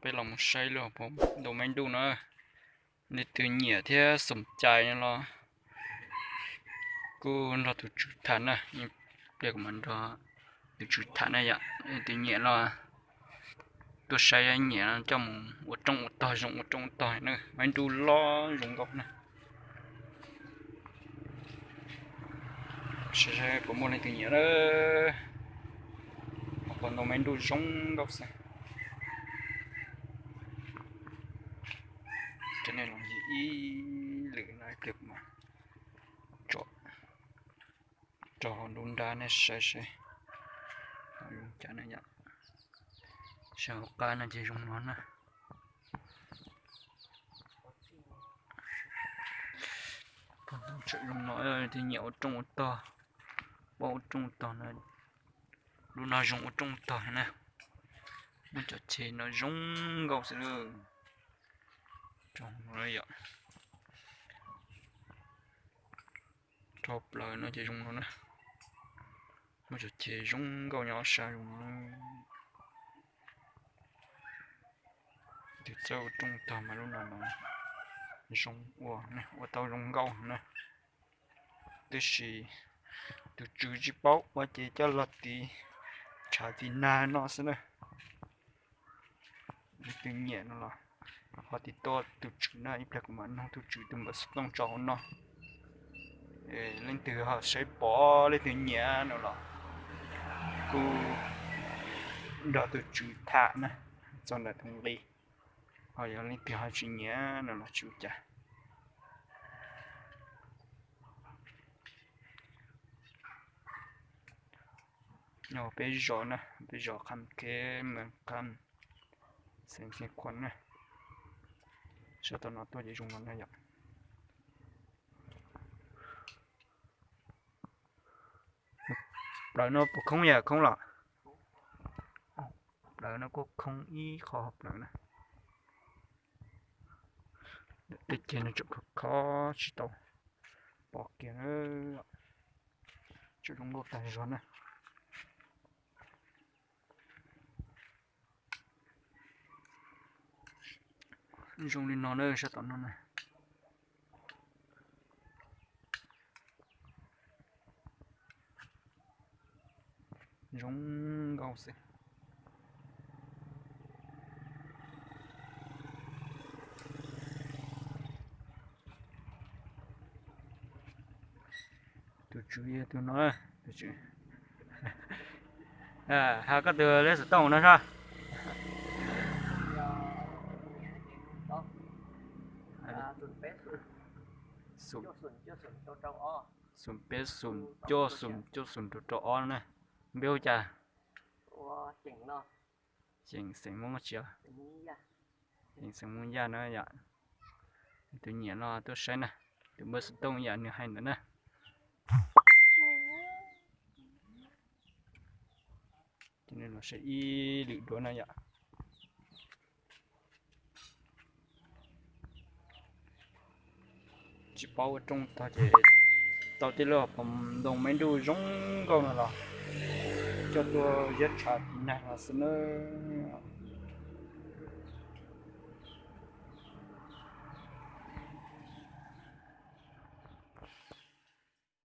Peb los mus saib lub hauv paus ntoo maib ntuj na, leej twg nyiam thiab xoom cai no los kuj nrog tus tswv tham na. Pliag kuv mam nrog tus tswv tham na yom. Leej twg nyiam los tuaj saib, nyiam coj mus ua rooj ua tog, zoo ua rooj ua tog na. Maib ntuj loj zoo nkauj na. Saib saib puas muaj leej twg nyiam na. Hauv paus ntoo maib ntuj zoo nkauj xwb. Cov nej los ncig ib lwm no ib pliag kuv mam tso rau hauv nruab nrab nej saib seb zoo cas na yom. Saib hauv qab no ces zoo no na. Tseem zoo no, leej twg nyiam ua rooj ua tog, paub ua rooj ua tog no, lub no zoo ua rooj ua tog na. Muab cov ceg no zoo nkauj xwb lawm. Rau no yom, rau plaws no ces zoo no na. Muab cov ceg zoo nkauj nyob sab zoo no. Tus txawj ua rooj tog mas lub no mas zoo ua, ua tau zoo nkauj na. Tab sis tus tswv tsis paub ua ces coj los tiv tshav tiv nag no xwb na. Leej twg nyiam no los ho tiv toj tus tswv na, ib pliag kuv mam noog tus tswv tus npawb xov tooj tso hauv no. Leej twg ho saib pom leej twg nyiam no los kuj nrog tus tswv tham na, txog ntawm tus nqi. Ho yog leej twg ho tsis nyiam no los tsis ua cas. Nyob peb zos na, peb zos Kham Khe, Mees Kham, xeev Xeev Khuam na. Sab tom no tuaj ces zoo no na yom. Plaws no puas khoob yam khoob los? Plaws no kuj khoob ib qho plaws na. Tej ceg no tseem khov khov tsis tau pom kiag na. Tseem zoo nkauj tag zog na. Zoo li no na, sab tom no na. Zoo nkauj xwb. Tus tswv yog tus no, tus tswv. Ha, koj tus lej xov tooj no sab? Xoom peb xoom cuaj xoom cuaj xoom rau rau ob na. Npe hu cas? Xeem, xeem Hmoob tsi? Xeem Hmoob Yaj na yom. Tus nyiam no tuaj saib na, tus npawb xov tooj yam nws hais ntawd na. Ces nws los saib ib lwm dua na yom. Tsis paub ua rooj tog ces tau tij laug pom ntoo maib nruj zoo nkauj no los coj tuaj ziab tshav tiv nag los xwb nawb.